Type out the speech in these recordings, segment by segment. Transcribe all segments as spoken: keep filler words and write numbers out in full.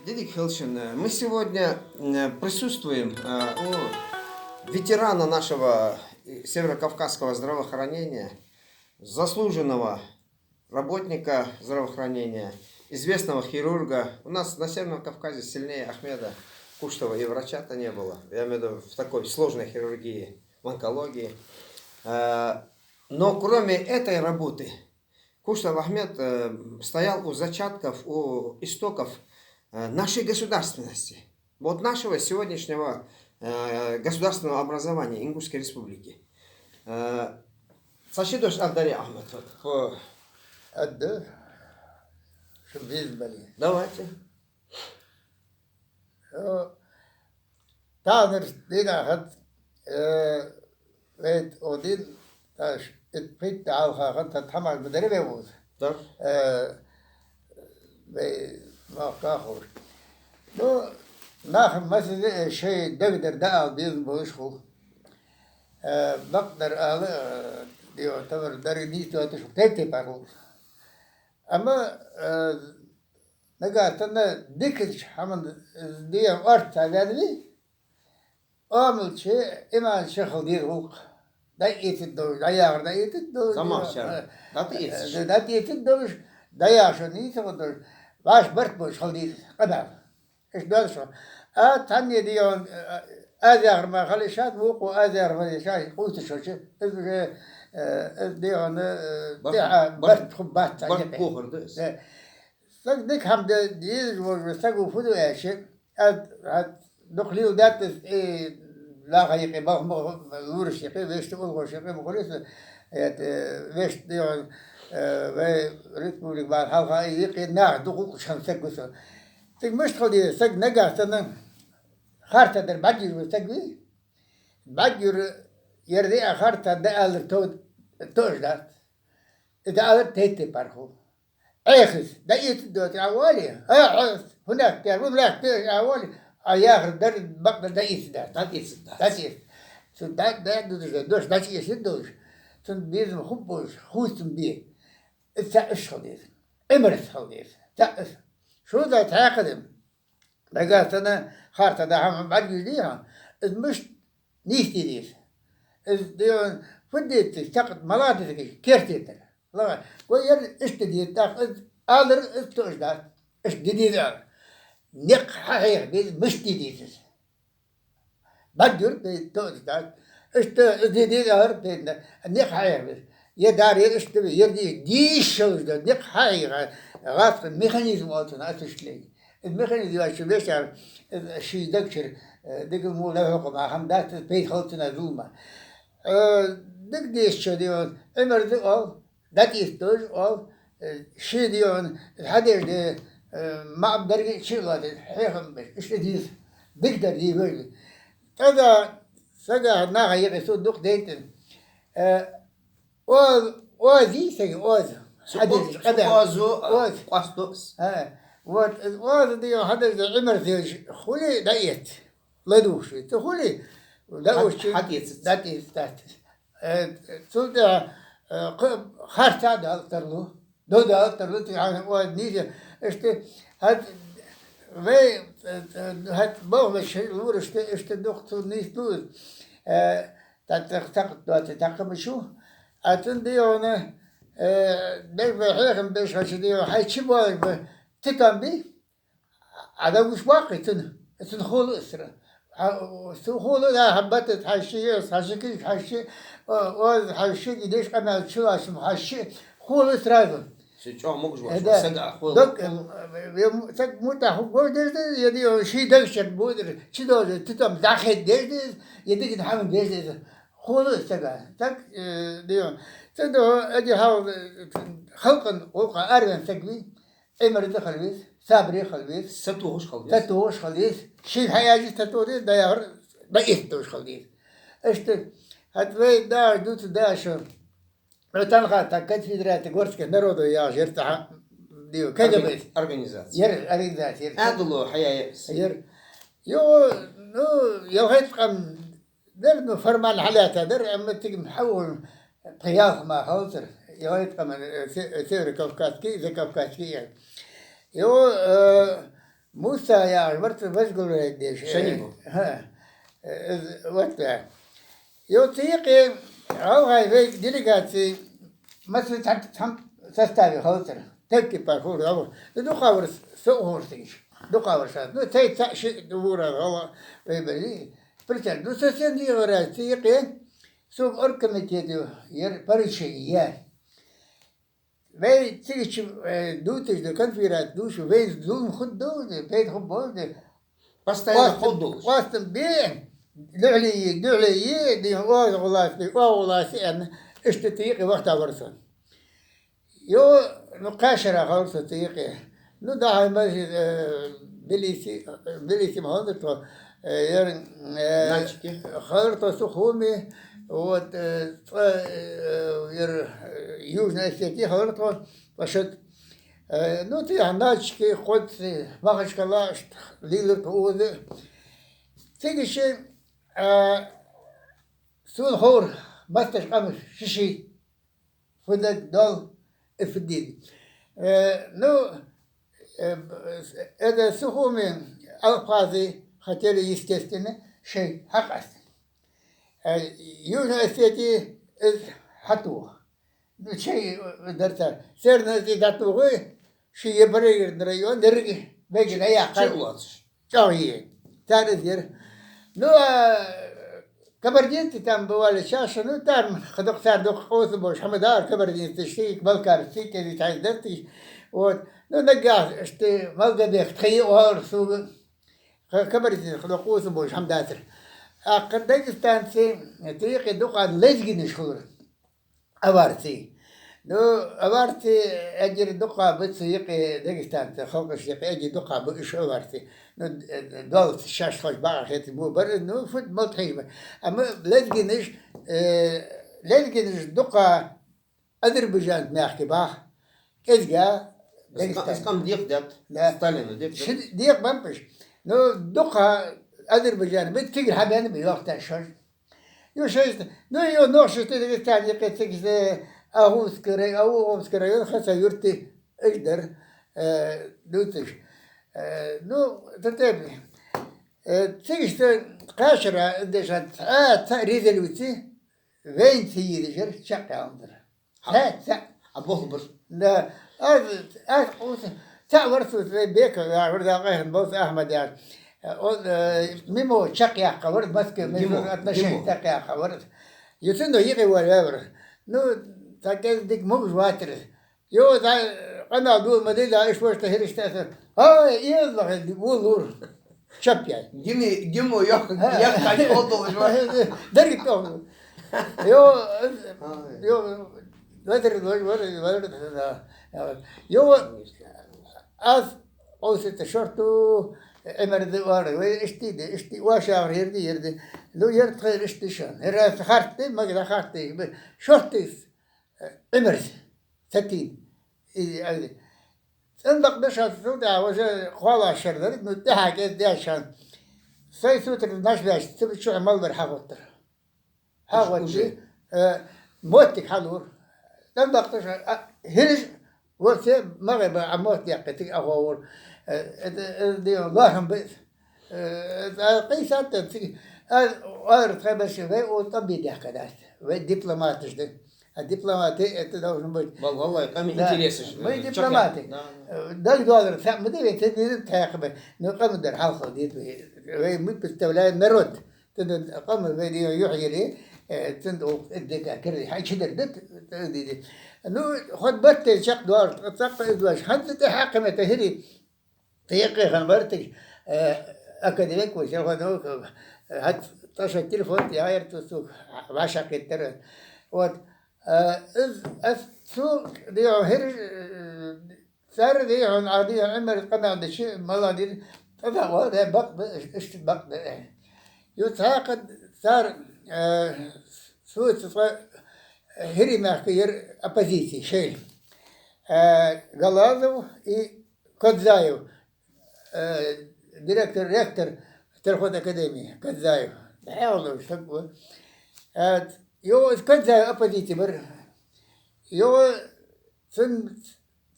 Дидик хилда шун, э, мы сегодня, э, присутствуем, э, у ветерана нашего, э, северокавказского здравоохранения, заслуженного работника здравоохранения, известного хирурга. У нас на Северном Кавказе сильнее Ахмеда Куштова и врача-то не было. Я имею в виду в такой сложной хирургии, в онкологии. Э, но кроме этой работы, Куштов Ахмед, э, стоял у зачатков, у истоков, э, нашей государственности. Вот нашего сегодняшнего, э, государственного образования Ингушской Республики. Э, цхьа ши дош аргдарий, Ахмед, вот, по- Аргда, шун безам бале. Давайте. Э, тахан дийнахьа, э, вай один, таш, ит пхийтта хьалха хатта хӀама ма дарий вай укхаза. Да. Э, вай мохк ховш. Ну, нах массаза а шоай дагадар дӀаала безам болаш хул. Э, бакъдар ала, э, дийо, товар деррига нийса доацаш тайп-тайпара хул. Амма, э, нагахь санна дикача хӀаман, э, дийо, орц ца ваьннавий, Ӏамалча, иманча хила деза гӀулакх. ДӀаэцаргдолаш, дӀаяхар дӀаэцаргдолаш, замах шера, э, дӀатӀаэцаш. Э, дӀатӀаэцаргдолаш, дӀаяхар нийса хургдолаш, вӀаши барт болаш хила деза къамаьл. Иштта доацаш хул. А цхьанне дийо, э, аз яхар мара хила йиш яц, вокхо аз яхар мара хила йиш яц, къувсаш хилча, из уже, э, из дийо, э, барт, тӀехьа барт, барт хургбац цхьан барт юкъе. Бохар да из. Э, саг дика хӀама де-, дезаш волаш, саго фу ду аьлча, аз, аз дукха леладаьд из, э, наха юкъе, балха ма-, лораша юкъе, вешта, уллохоша юкъе ма хулий со, это, э, вешта, дийо, э, вай республика бахьан хьалха юкъе наха дукха гӀулакхаш хинна саг ва со. Цига мишта хила деза, саг нагахь санна харцдар бӀаргайовр саг вий? БӀаргайовр, ер диа харцдар дӀаалар то-, тоъаш дац. Из дӀаалар тайп-тайпара хул. Ӏехас, дӀаэцаргдоацаш Ӏа воале, а, Ӏехас, хӀанз тӀера, хӀанз тӀера Ӏа воале, Ӏа яхар дар, бакъдар дӀаэцаргдац. ДӀаэцаргдац. ДӀаэцаргдац. Цун дӀа-, дӀа-, дӀа-, дош дӀачуэцаргдолаш, цун безам хургболаш, хувцам бе. Из цхьаь уж хила деза. Ӏимерза хила деза. Цхьаь уж. Шозза тхьаькхадам. Нагахь санна харцдар хӀама бӀаргайовш дий хьона, из мишта нийсде деза. Из дийо, фу деза, цхьаккха молодецага керттера. Ла, гой, ер иштта де деза, тӀаккха из алар из тоъаш дац. Иштта де деза ала. Никъ хьахьеха беза, мишта де деза из. БӀаргайовр, бе, тоъаш дац. Иштта из де деза алар, бе, никъ хьахьеха беза. Е дар, е иштта, е дийша, дийша шалаш да, никъ хьахьеха, гӀаскхий механизм оал цунах, осуществление. Из механизм йоацаш вешар, из ший дагчура, э, дика мо лехьокха ма хӀама дац, из пайда хилац цунах зулама. Э, дика дезача дийо, Ӏимерза оал, дӀатӀаэцаргдолаш оал, э, ший дийо, хьадеш де, э, маӀа дарга чу а лоаттаде, хьехам беш, иштта деза, дикадар де веза. ТӀаккха сага наха юкъе со дукха дайтар. Э, Оаз, оаз йий сага, оаз? Цу хьадеш о-, цу къаьда. Оазо, а, оаз. Къоастаду аз. А, вот, оаз дийо хьадеш Ӏимерза йолаш хуле, дӀаэц. ЛадувгӀаш вий. Ца хуле, дӀаувш. Хьа-, хьатӀаэцац. ДӀатӀаэцац. Э, цул тӀехьа, э, кх-, харц а дала тарлу. Дов дала тарлу, цига хьона оаз нийса. Иштта, хӀаьта вай, э, э, хӀаьта бохлаш лорашта, иштта дукха цу нийса ду. Э, ТӀаккха, тӀаккха доацаш, тӀаккха ма шу. А цун дийо хьона, э, дерг бе хьехам беш хилча дийо, хьай чу боалаш ба, цу тӀом бий, Ӏа дагуш баккхий цун, цун хулу исра. Хьа, цун хулу да, хьа бата хьаши, хьаши килг хьаши, о, о, хьаши, и деш къамаьл чулашим хьаши, хулу сразу. Ши чӀоагӀа могаш волаш, э, да. Сага хулу. Дог, э, э, саг мутӀахь хӀуг вож деш да, е дийо ший дагчура будар, чу дожа, цу тӀом дӀахед деш да, е дигна хӀама деш да. Хулу сага. Так, э, дийо. Цу духьа, аги хьал, э, халкъан гӀулакха араваьнна саг вий, Ӏимерза хила веза, сабаре хила веза. СатохӀаш хила веза. СатохӀаш хила веза. Шийга хьаяьжа сатохаш деза, дӀаяхар дӀаэцаргдолаш хила деза. Иштта, хӀаьта вай дагӀаш дувца дагӀаш, вай танха тӀа конфедерация горских народов яхаш яр цхьа, дийо, КГБ. Орга-, организация. Яр организация, яр. Ӏаьдало хьаяь яр. Яр. Йо, ну, ялхайтта къам дар, ну, формально хьалаьца дар, амма цига хьавола пхи-ялх мах хилацар. Ялхайтта къаман, э, се-, э, северокавказский, закавказский яр. Йо, э, Муса яхаш вар цун возглавлять деш. Шанибов. Э, ха. Э, из, вот, да. Йо, цу юкъе гӀалгӀай вай делегаци массаза цхьан, цхьан составе хилацар. Тевкипа хӀур гӀалгӀа. Ну, дукха вар со хӀур сигаш. Дукха вар са. Ну, цай цаӀ ши вура гӀалгӀа вай бали. Причем, ну, совсем дегӀара цу юкъе сога оргкомитета яр поручени яр. Вай цига чу, э, дувцаш да, конференц дувцаш, вай зулам хургда, вай хургболаш да. Постоянно хургдолаш. Къоастам бе, дуьхьал е, дуьхьал е, дий, оагӀув лаьца, оагӀув лаьца, аьнна, иштта цу юкъе вахийта вар со. Йо, ну, кхаь шера хилар со цу юкъе. Ну, дахьа ма, э, Тбилиси, Тбилиси ма хилар тхо, э, яр, э, Нальчике. Хилар тхо Сухуми, вот, э, цкъа, э, яр, э, Южной Осетии хилар тхо, ткъа шо, э, ну, тӀехьа Нальчике, кхойтта Махачкала, иштта лелар тхо укхаза. Цига ши, э, сона ховра, мотташ къамаш ши-ши. Фу даг дол, э, фу дин. Э, ну, э, это Сухуми, абхазы хотели, естественно, шоай хьакъаста. Э, Южной Осетии из хьатох. Ну, шоай, э, дар цар. Северной Осетии дӀатохий, шоай е Пригородный район, деррига бегина яьккхай. Чу лоацаш. ЧӀоагӀа е. Цар из яр. Ну, а кабардинцы там бывали чаще, ну, там хадук цар дукха къувсам болаш хӀама дар, кабардинцы, ши балкарцы, кези тхьайс дарташ. Вот. Ну, наггахь, иштта, Малгобек тха я оалар сога. Ка-, кабардинцы хадук къувсам болаш хӀама дацар. ТӀаккха дагестанцы, цу юкъе дукха лезгинаш хулар. Аварцы. Ну, аварцы эггара дукха ба цу юкъе, дагестанций халкъашта юкъе эггара дукха ба уж аварцы. Ну, д-, д-, долча шоашта хоза бакъахьа хеташ бу бар, ну, фуд мал тхьийж бар. Амма лезгинаш, э, лезгинаш дукха Азербайджан мехка бах, кӀезига Дагестан. Из къам декъа даьд? Да. Сталина декъа даьд? Ши декъа бампаш. Ну, дукха Азербайджан ба, цигара хьабаьнна ба йохташ шоаш. Ю шайста, ну, ю нохчашта Дагестан юкъе цига, э, Ахунский рай-, Ахунский район, хаса юрт, иш дар, э, дувцаш. Э, ну, тетеби. Э, цига иштта кхаь шера дешан, а, цхьа резолюци вайна ца йийдаш яр, чакхъяьннадар. Хьа. Цхьа, цхьа. А боху бар. Да. Аз, аз къувса, цхьа вар со, вай Беков яхар, да, къайхан болса Ахмад яхар. Он, э, мимо чакхъяьккха вар, Москве, Гимо, между отношения Гимо. Чакхъяьккха вар. Юцин до йикъи вар, вар. Ну, так я дик мугж ватер. Йо, да, къамаьл дула ма дий, да, иш вошта хӀирашта аса. Ай, иазлахе, ву лур. Чап яй. Гими, гимо, йо, Ха. Яхкаш хӀотолаш ва. Дарги тоху. Йо, Ай. Йо, ватер, ватер, ватер, да. Йо, аз, оу сита шорту, эмер де вар, вай ишти де, ишти, ваша ерди, ерди. Ну, ерд хайр ишти шан. Ерас харти, магда харти. Шортис. Ӏимарс, сатин. И, а, цӀен бакъда ша цу тӀа, уже кхоалаш шер дар, ну, тӀехьа кӀезига деш шан. Сай сутар наш беш, цу чу мал бар хьагӀоттар. ХьагӀотти, Уже. Э, моттиг хьалур. ЦӀен бакъда ша, а, хӀирш, вот се, магӀе ба, а мотт яккхи, тиг а ховур. Э, это, э, дий, лахам ба. Э, а, къийсад тӀа цига. А, ара тхай баши, вай о тӀаби дехка дац. Вай дипломаташ да. А дипломаты это должен быть. Вал-, валлай, къами Да. интересаш, Мы э, дипломаты. чакхян. Да, да. Э, даг доллар, са, мы диве, ты не тхай хабар. Ну, къами дар, халхал дит вай. Вай мы представляем народ. Ты да, къами вай ди юхьели, э, цин да, о, э, дега, кирли, хай чидер да, т-, т-, ди, ди. Ну, ход батте чакх доллар, цакх из ваш. Ханта те хакаме та хири. Текъе хан барташ, э, академик ва, селхо наука, э, хӀаьта тӀаша телефон тӀа яхар цу, цу, вӀашагӀкхетар. Вот. Э, из, аз цу, дий хьона, хӀир, э, цар, дий хьона, а, дий хьона, Ӏимар къамаьл дичи, мала дир, тӀада ва, да, бакъ да, иш-, ишта бакъ да, э. Ю цхьаькха цар, э, цу, цу, цу, хӀири мехка яр оппозиция, шоай. Э, Галазов и Кодзаев, э, директор, ректор селхозакадемии Кодзаев. ХӀаьта саг ва. Э, йо, из Кодзаев оппозиция бар. Йо, цун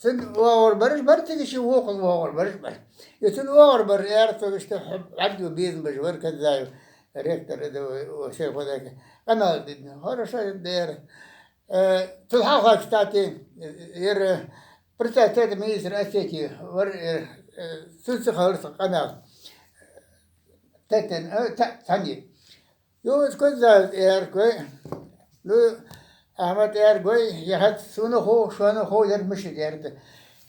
Цун оагӀорбараш бар, цига ши вокхал оагӀорбараш бар. Из цун оагӀорбараш, аьлар цо, иштта хьо-, хьарчо безам беш вар Казаев, ректор, это, о, шоай хозяйка. Къамаьл дина. Хорошо, аьлар. Э, цул хьалха, кстати, ер, э, председатель министра Осетии вар, э, э, цун ца ховрца къамаьл. Тетен, э, ца-, цхьанне. Юхац Казаев, аьлар-кх вай. Ну, Ахьмад, аьлар-кх вай, ер хӀанз сона хов, шоана хов, ер мишта да, аьлар.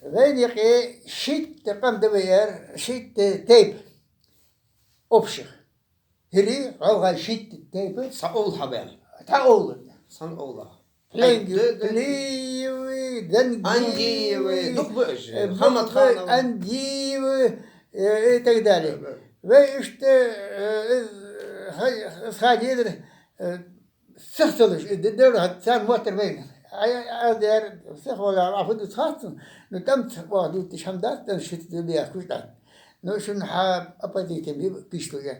Вайна юкъе шийтта къам да вай, аьлар, шийтта тайпа. Общих. ХӀирий, гӀалгӀай шийтта тайпа. Цхьа овла хьабаьнна. Цхьа овла. Цхьан овла. Плен-, Ай, да, да. Плиевы, Дангиевы, Ангиевы, дукха ба уж, э, Хаматхановы. Ангиевы, э, и так далее. Да, да. Вай иштта, э, э, ха-, схадийдар, э, сих ца луш, э, д-, д-, царна моттар вайна. Ай, ай, ай, дер, сих вала, а фу дус хаттун, ну, там ц-, ва, ду, ты шам дац, там шит, ду, бия, куш дац. Ну, шун хьа оппозиция би, кишлуга.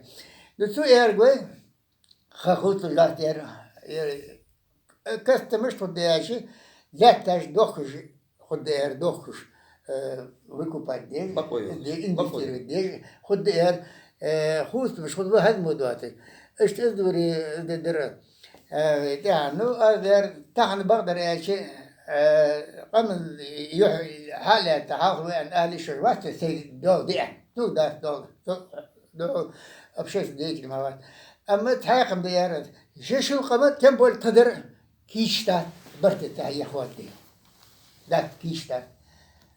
Ну, цу эрг вай, Ха хулту латтер, э, кастамаш хургда аьлча, лаьтташ дохкаш хургда аьлар, дохкаш, э, выкупать деш, Бакъо йолаш. Де-, Бакъо. Инвестировать деш хургда аьлар, э, хувцамаш хургда хӀанз мо доацаш. Иштта из дуври, э, д-, дара. Э, тӀехьа, ну, аз аьлар, тахан бакъдар аьлча, э, къаман юхь хьалаьтта, хьалха веана али шоаш вац, сай дола диа. Ну, дац дола. Со, ну, общественный деятель ма вац. Амма цхьа хӀама да аьлар аз. Ши шул къаман, тем более тхадар кийчдац, барт тӀа яхват де. Да, кийчдац.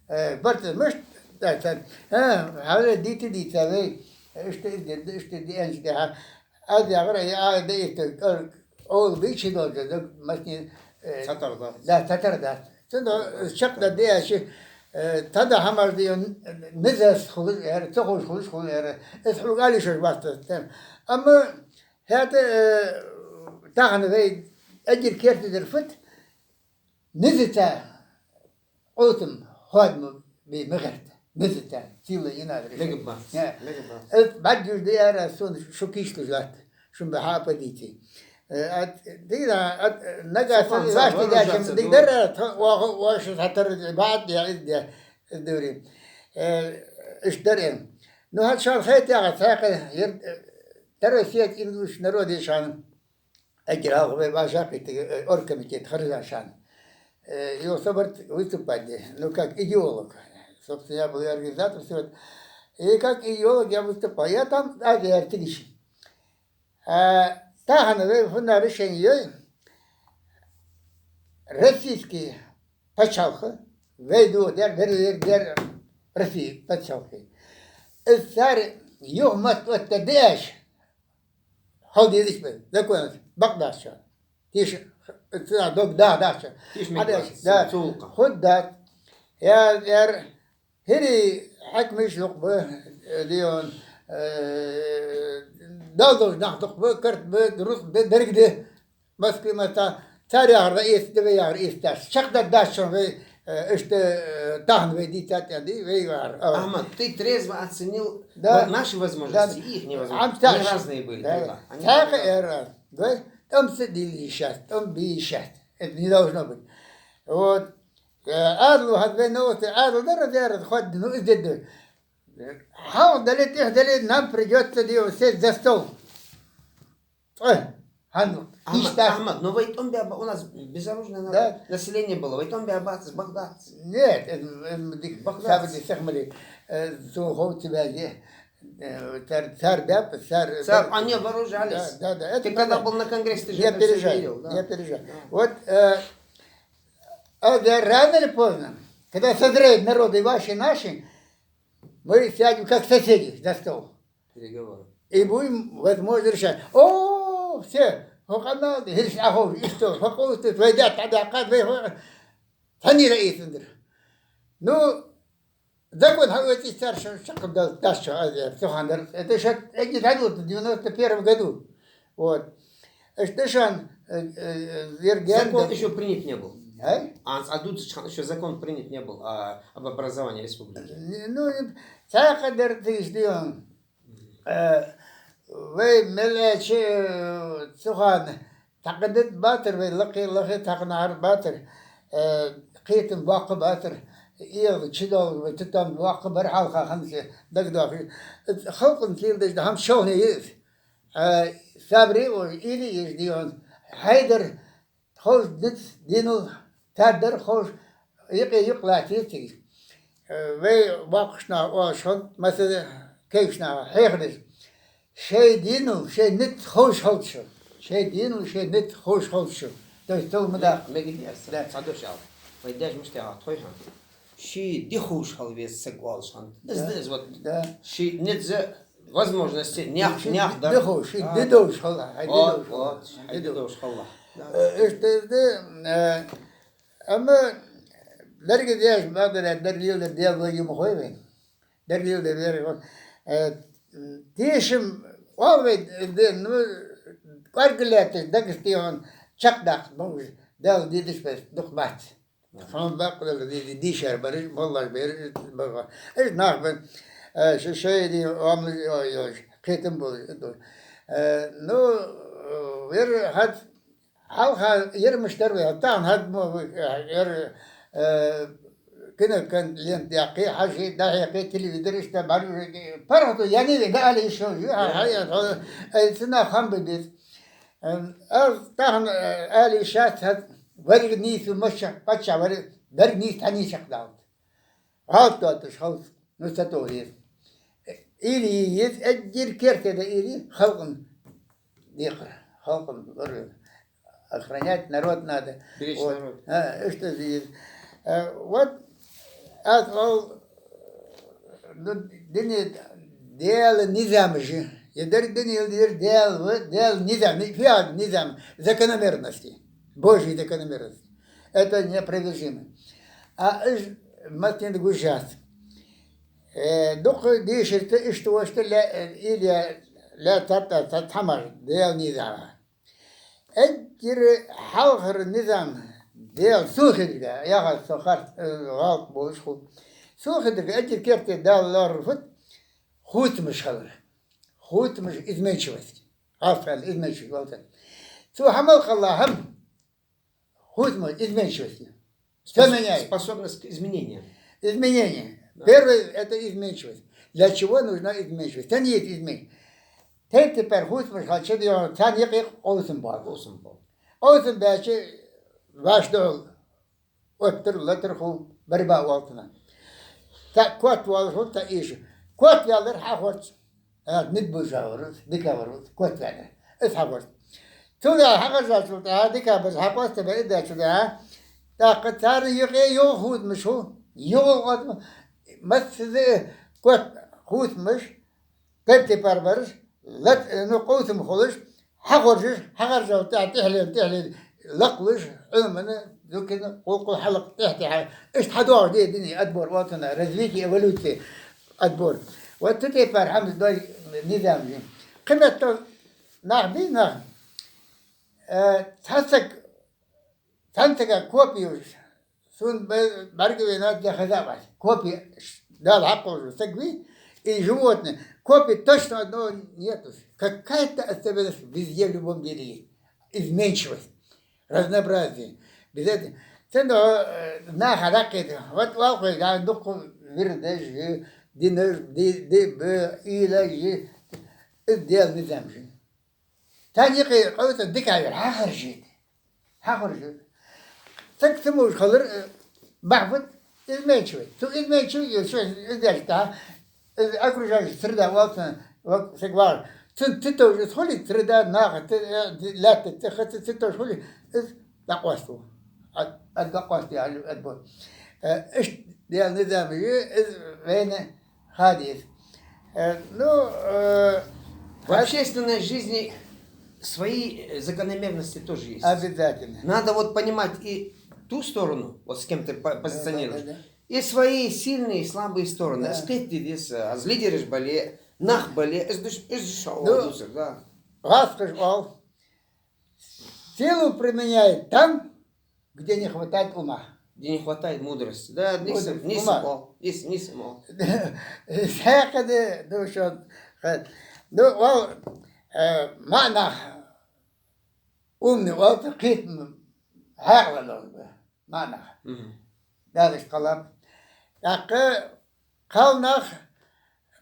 Э, барт мишта, да, ца, а, хьаве дийта дийца вай. Иштта из де, иштта де, энча де, хьа. Аз яхар, я, а, да, иштта, кар, ол бичи дол, да, масни, э, цатар да. Да, цатар да. Цудухьа чакхдар де аьлча, э, тада хӀамаш де, низас хулаш яр, ца хулаш хулаш хулаш яр. Из хьога али шоаш вац. Амма хӀаьта, э, тахан вай эггара керттера фуд, низаца къотам хоадам бе ма гӀерта. Низаца, сила и надо решить. Мега бац. Не. Мега бац. Э, баддуж да яр аз, сона шу кийчлуш латт. Шун баха оппозиция. Э, ат, дигна, ат, нага Сафан, сан Сафан, вашти дача, вооружаться, дигдар, ну. Та, ва-, ва-, ваши хатар, баат, я, я, я, дурим. Э, иш дарен. Ну, хат шал хайт яга, цака, ер, э, второй съезд ингуш народа шан. Эггара хьалха вай баша кхийтта, э, оргкомитет харжа шан. Э, и особо выступать де. Ну, как идеолог. Собственно, я был и организатор всего этого. И как идеолог я выступал. Я там, а, я артилищ. А, тахан вай фунна решение йой. Российский пачалха, вай ду дер, вер, вер, дер России пачалхи. Из цар юхмат отта деш. Хьал дезаш ба, законаш, бакъдаш. Тиша, цу дог да, даш. Тиша мегаш, да. Цулка. Худ да. Я, яр, хӀирий хьакмиш лукъ ба, э, дион, э, далдолж нах дукъ ба, карт ба, рус ба, дерг да. Москве ма та, цар яхар да эс, да вай яхар эс даш. Чакхдар даш чон вай, э, иштта, э, тахан вай дитат, я ди, вай яхар. А. Ахмад, ты трезво оценил, да, вот наши возможности, да, и их невозможности. Ам таш. Они разные были, да, тогда. Они разные. Цака яр, да? Там сидели сейчас, там би сейчас. Это не должно быть. Вот. Э, адлу хад вай новости, адлу да разяр ход, ну, из деду. Хьалха дале, тӀехьа дале, нам придётся, дио, сесть за стол. Э, хьан, Ахмад, иштта. Ахмад, но вай тӀом баьб, у нас безоружное на-, да, население было. Вай тӀом баьбац, бакъдац. Нет, это, это дик, бакъдац. Сабади сехмали, э, сухо тебя, э, цар, цар бяп, цар, цар, да, они вооружались. Да, да, да, это. Ты когда был на конгрессе, ты же это всё видел, да. Я переживаю, я переживаю. Да. Вот, э, а, да, рано или поздно, когда созреют народы ваши и наши, мы сядем как соседи за стол. Переговоры. И будем, возможно, решать. О, все, хӀокхана, хӀирш ахов, исто, хӀокхо, исто, вай дат, тӀадаккхад, вай хӀо-, цхьаннера эцандар. Ну, закон хьаоьци цар шо, шаккха дал-, дас шо, аз я, цу хандар. Это ещё, это не так вот, в девяносто первом году. Вот. Эш дешан, э, э, э, закон ещё принят не был. А? А, а тут ещё закон принят не был, а, об образовании республики. Не, ну, и цхьаькха дар тыш дион. Э, вай мел аьлча, э, цу хана тхакхадат бацар, вай лакхе, лакхе тхакханахьар бацар, э, кхетам боккха бацар, эгӀа чудоагӀаш, тутам боккха бар хьалха ханна дагадоахаш. Халкъа тӀа леладеш да хӀама шовхне я из. А, Сабри а волаш, Илли а еш дийхьон, Хьайдар ховш низ дийнал, цар дар ховш, юкъе юкъ латтийта цига. Э, вай боккхийча наха оалаш хиннад, масала, кегийча наха хьехараш. Шоай дийнал, шоай низ ховш хилда шо. Шоай дийнал, шоай низ ховш хилда шо. То есть, цул ма даккха. Мегаргдий аз? Да. Цхьа дош ала. Вай даьша мишта аьлар тхоай хьона? Ший ди ховш хила веза саг оалаш хиннад. Из Да. да из вот. Да. Ший низ, возможности, наьха, Ший наьха ди дар. ховш, ший А, ди довш хила, хьай ди Вот, довш хила. вот, хьай ди довш хила. Да. Э, иштта да, э, амма деррига деш, бакъдар, деррига леладер Даьла лой ма хой вайна. Деррига леладер вер, э, тешам, оал вай, де, ну, кӀоарга лаьтташ, дагастийон чакхдаккха, ну, Даьла дийдаш бес, дукха бац. Хьона бакъ лела ди-, ди-, дийшар бар, моллаш бар, бар. Иш нах бен, э, ш-, шоай ди, омла, ой, ой, кхетам бол, ду. Э, ну, э, вер хат, хьалха ер мишта дар вай, тахан хат мо, э, ер, э, кино кан лент яккхе, хьажи, дахьекхе, телевизор, иштта бар, паргӀато, яни ве, да али шо, ю, хьа, хьа, я, хьа, э, цина хам бе без. Эм, аз тахан, э, али шат хат, вариг нийсу мача, пача вариг, вариг нийс тани чакхдалт. ГӀалат доацаш халкъ, ну, сатохар еза. Илли еза, эггара керте да илли, халкъан декхар, халкъан лорве. Охранять народ надо. Беречь Вот. народ. А, что здесь? А, вот, аз ол, ну, дуне Даьла низам же. Я дар дуне дар Даьла, Даьла низам, фиад низам, закономерности. Божьи закономерности. Это неопровержимо. А из маттин гужжас. Э, дукха дешарца иштта вашта ле-, э, или ле тата, тата хьамар, Даьла низама. Эггара хьалхара низам Даьла сохидирга, яхар со харц, э, гӀалат болаш хул. Сохидирга эггара керте Даьла лорар фуд? Хувцамаш хилар. Хувцамаш, изменчивость. ГӀалат аьлар, изменчивость оал цунна. Цу хьамал хилла хӀама, хувцамаш, изменчивость. Всё Спос-, меняется. способность к изменениям. Изменение. Да. Первое — это изменчивость. Для чего нужна изменчивость? Цхьан еза измен-, тайп-тайпара хувцамаш хилча, царна юкъе къовсам боал. Къовсам боал. Къовсам баьча, вӀаши духьал оттар, латар хул, борьба оал цунах. Цхьа кот воаллаш хул, цхьа ийша. Кот ваьлар хьахоржа. А, нид бужа вар из, дика вар из, кот ваьлар. Из хьахоржа. Цул тӀехьа хьахоржачул тӀехьа, дика бужа хьакъоастабаь, из даьчул тӀехьа, тӀаккха царна юкъе йола хувцамаш хул, йола къовсам, массаза кот хувцамаш, тайп-тайпара бараш, лат-, ну, къовсам хулаш, хьахоржаш, хьахоржачул тӀехьа, тӀехьале-, тӀехьале лакхлуш, Ӏилмана, дукхана, къулкъул хьалакъ тӀехьа-тӀехьа. Иштта хьадоагӀаш да дуне, отбор оал цунах, развитие, эволюция, отбор. Вот цу тайпара хӀама дой низам же. Кхыметтел нах бий нах? Э, цхьа саг, цхьан сага копи уж. Сона б-, бӀарга вена дехаза а вац. Копи ш-, Дала хьакхоллаш саг вий, и животное. Копи точно одного нету. Какая-то особенность везде, в любом деле есть. Изменчивость, разнообразие. Без этого цхьан, э, наха даккхийта. Вот валхой, да, дукха вирдаш, динаш, ди-, ди-, б-, уйлаш, из Даьла низам же. Царна юкъе къовсам дика вар, хьахоржийта. Хьахоржийта. Саг ца муж хилар, э, бахьа фуд, изменчивый. Цу изменчивый, э, шо, из деш да, из окружающий среда оал цунах, ва-, саг вар. Цун цитовш из хулий, среда, наха, ц-, э, лаьтта, ц-, ха-, ц-, цитовш хулий, из дӀакъоаставу. Ад-, ад дӀакъоастае, ад бо. Э, иштта Даьла низам я, из вайна ха деза. Э, ну, э, В общественной жизни свои, э, закономерности тоже есть. Обязательно. Надо вот понимать и ту сторону, вот с кем ты по-, Да, да, позиционируешь, да, да. и свои сильные и слабые стороны. Да. Аз кхетаде деза, аз лидераш бале, нах бале, аз душ-, аз душ-, Ну, аз душ-, да. Гас хаш оал, силу применяет там, где не хватает ума. Где не хватает мудрости. Да, нийса, Мудрости, нийса ума. Оал, нийса, нийса оал. Саькъаде, ну, шо, ха-, ну, оал, э, маӀа нах умный, оал, кхетам, хьаькъал долаш ба маӀа нах. Мгм. Далаш кхалаб. ТӀаккха кхалнах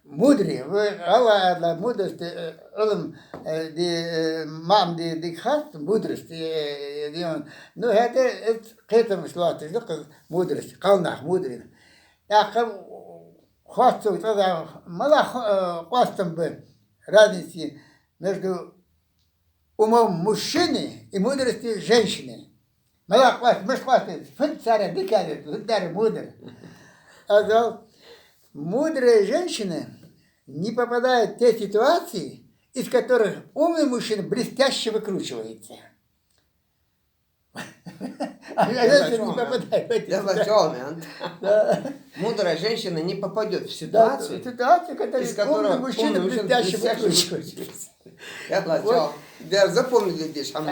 мудрый, вай гӀалгӀай аьлча мудрость, э, Ӏилма, э, ди, э, маӀан ди, ди хас мудрость, э, э, ди он. Ну, хӀаьта эц кхетамаш лоатташ да-кх мудрость, кхалнах мудрый. ТӀаккха хоатташ цкъа да, малагӀа, э, къоастам ба, разница между умом мужчины и мудростью женщины. МалагӀа къоаст-, мишта къоастаду, фуд цар дика а, фуд цар мудр. Аз оал, мудрая женщина не попадает в те ситуации, из которых умный мужчина блестяще выкручивается. А женщина не попадает в эти ситуации. Да. Мудрая женщина не попадёт в ситуацию, из которой умный мужчина блестяще выкручивается. Запомнили здесь, Хамид.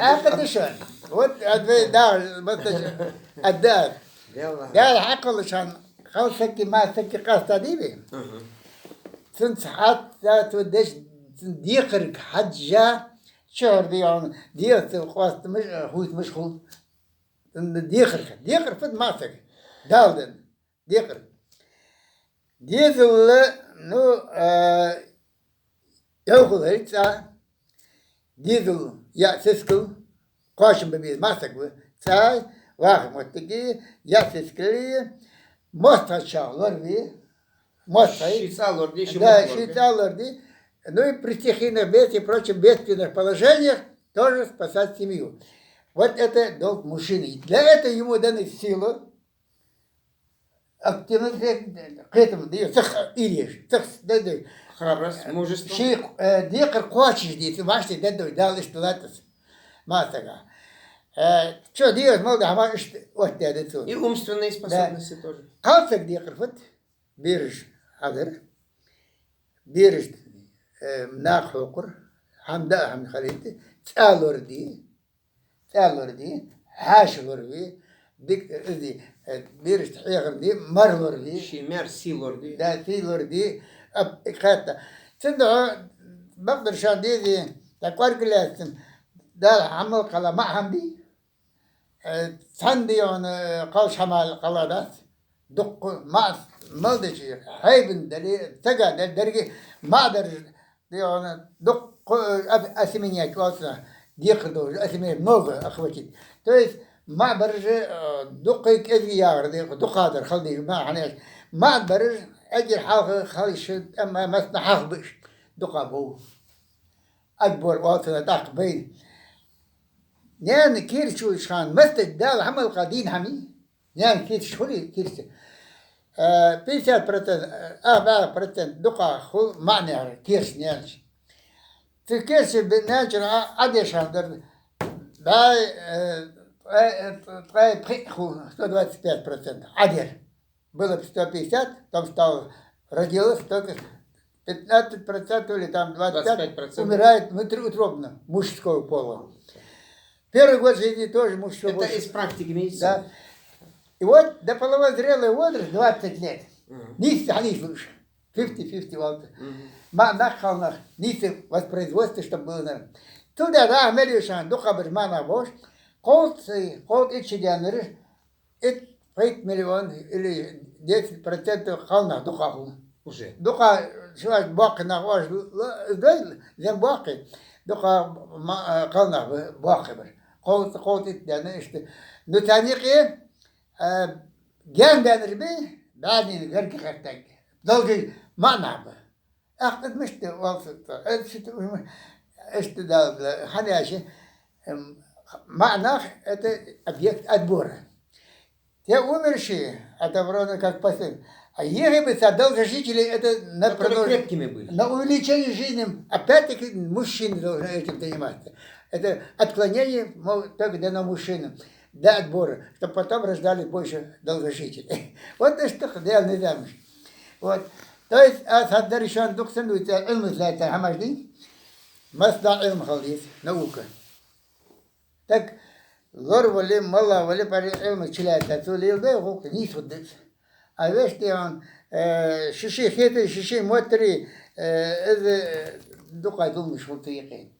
Вот, а, да, вот, а, да. Дала хьакхоллача хана кхалсаг а массаг а къаьстта дий вай? Цунца хьатта цо деш, цун декхарга хьежжа, чухьара дегӀа, дегӀаца къоастамаш, хувцамаш хул. Цун декхарга, декхар фуд массаг? Дала денна декхар. Дезал, ну, а, йӀовхал хилар цӀа, дезал, яа сискал, кхоачам бе беза массаг ва, цӀа, вахара моттиг, яа сискал, моастагӀчох лораве, моастагӀий. Ший цӀа лораде, ший, да, мохк лораде. Ший цӀа лораде. Ну и при стихийных бедствиях и прочих бедственных положениях тоже спасать семью. Вот это долг мужчины. Для этого ему даны сила, активность, кхетам, да, цох иреш, цох, да, да. Храбрость, мужество. Ший, э, декхар кхоачашде, цу маьждиге дадой, Дала иштта латтас массага. Э, чо дегӀаца мел да хӀама иштта оттадаьд цо. И умственные способности тоже. Кхалсаг декхар фуд? Бераш хьадар, бераш, э, наха хьокхар, хӀама даа хӀама хилийта, цӀа лораде, цӀа лораде, хьаьша лораве, дика, э, э, берашта хьехар де, мар лораве. Ший мар, сий лораде. Да, сий лораде, а, кхетта. Цудухьа бакъдар шоана дезий, тӀаккха кӀоарга лаьцна, Дала хьамал кхелла маӀа хӀама бий? Э, цхьан дегӀана, э, кхалсаг хьамал кхелла дац. Дукха маӀа мел дича, хьайбан дале, сага дале, деррига маӀа дараш дегӀана дукха, э, ос-, осеменять оал цунах, декхар долаш, осеменять много охватить. То есть маӀа бараш, э, дукха кӀезига яхар декхар, дукха дар хала деза, маӀа хьанаш. МаӀа бараш эггара хьалха хала йиш, амма массанахьа хьалха ба уж, дукха бов. Отбор оал цунах тӀаккха байна. Наьна кийча волча хана, массайтта Дала хьамал кхелла дийна хӀама йий? Наьна кийча хулий, кийча? Э, пятьдесят процентов, э, а, бӀаь процент дукха хул маӀа наьхара кийча наьнача. Цу кийча бе-, наьначара Ӏа-, Ӏадешан дар бӀаь, э, ткъаь, э, ткъаь пхи хул, сто двадцать пять процентов Ӏадер. Было бы сто пятьдесят, там стало, родилось только пятнадцать процентов или там двадцать пять, двадцать пять процентов умирает внутриутробно мужского пола. Первый год жизни тоже мужского. Это из практики медицины. Да. И вот до половозрелый возраст, двадцать лет. Мгм. Нийсса хьанийслуш. Fifty fifty валта. Мгм. МаӀа нах, кхалнах, нийсса воспроизводство, чтобы было, наверное. Цул тӀехьагӀа мел йолча хана дукха бараш маӀа нах болаш, кховзткъа, кховзткъа итт шу даьннараш, итт-пхийтта миллион или десять процентов кхалнах дукха хул. Уже. Дукха шоаш боккхий нах оаш л-, л-, дой, зен боккхий. Дукха ма-, а, кхалнах ба боккхий бараш. Кховзткъа, кховзткъа итт даьнна иштта. Ну, царна юкъе, а, гаьна даьннараш бий, баьннийна гарга хаттаг. Долгий маӀа нах ба. Ах, это мишта оал цо, это что, м, это да, да, хьанаьша, м, маӀа нах — это объект отбора. Те умершие, это вроде как последний. А если бы са долгожители, это на, которые продолж-, крепкими были, на увеличение жизни, опять-таки мужчины должны этим заниматься. Это отклонение, мол, только дано мужчинам для отбора, чтобы потом рождали больше долгожителей. Вот это что дело не замуж. Вот. То есть, аз хьаддар шоана дукха санна дувц, Ӏилманца лаьттара хӀамаш дий? Масала, Ӏилма хила деза, наука. Так, лор вале, мала вале, пари Ӏилма чулаьттача, цо леладе гӀулакх нийса хургда из. А вешта, э, ший-ший хетари, ший-ший моттари, э, из, э, дукха зуламаш хул цу юкъе.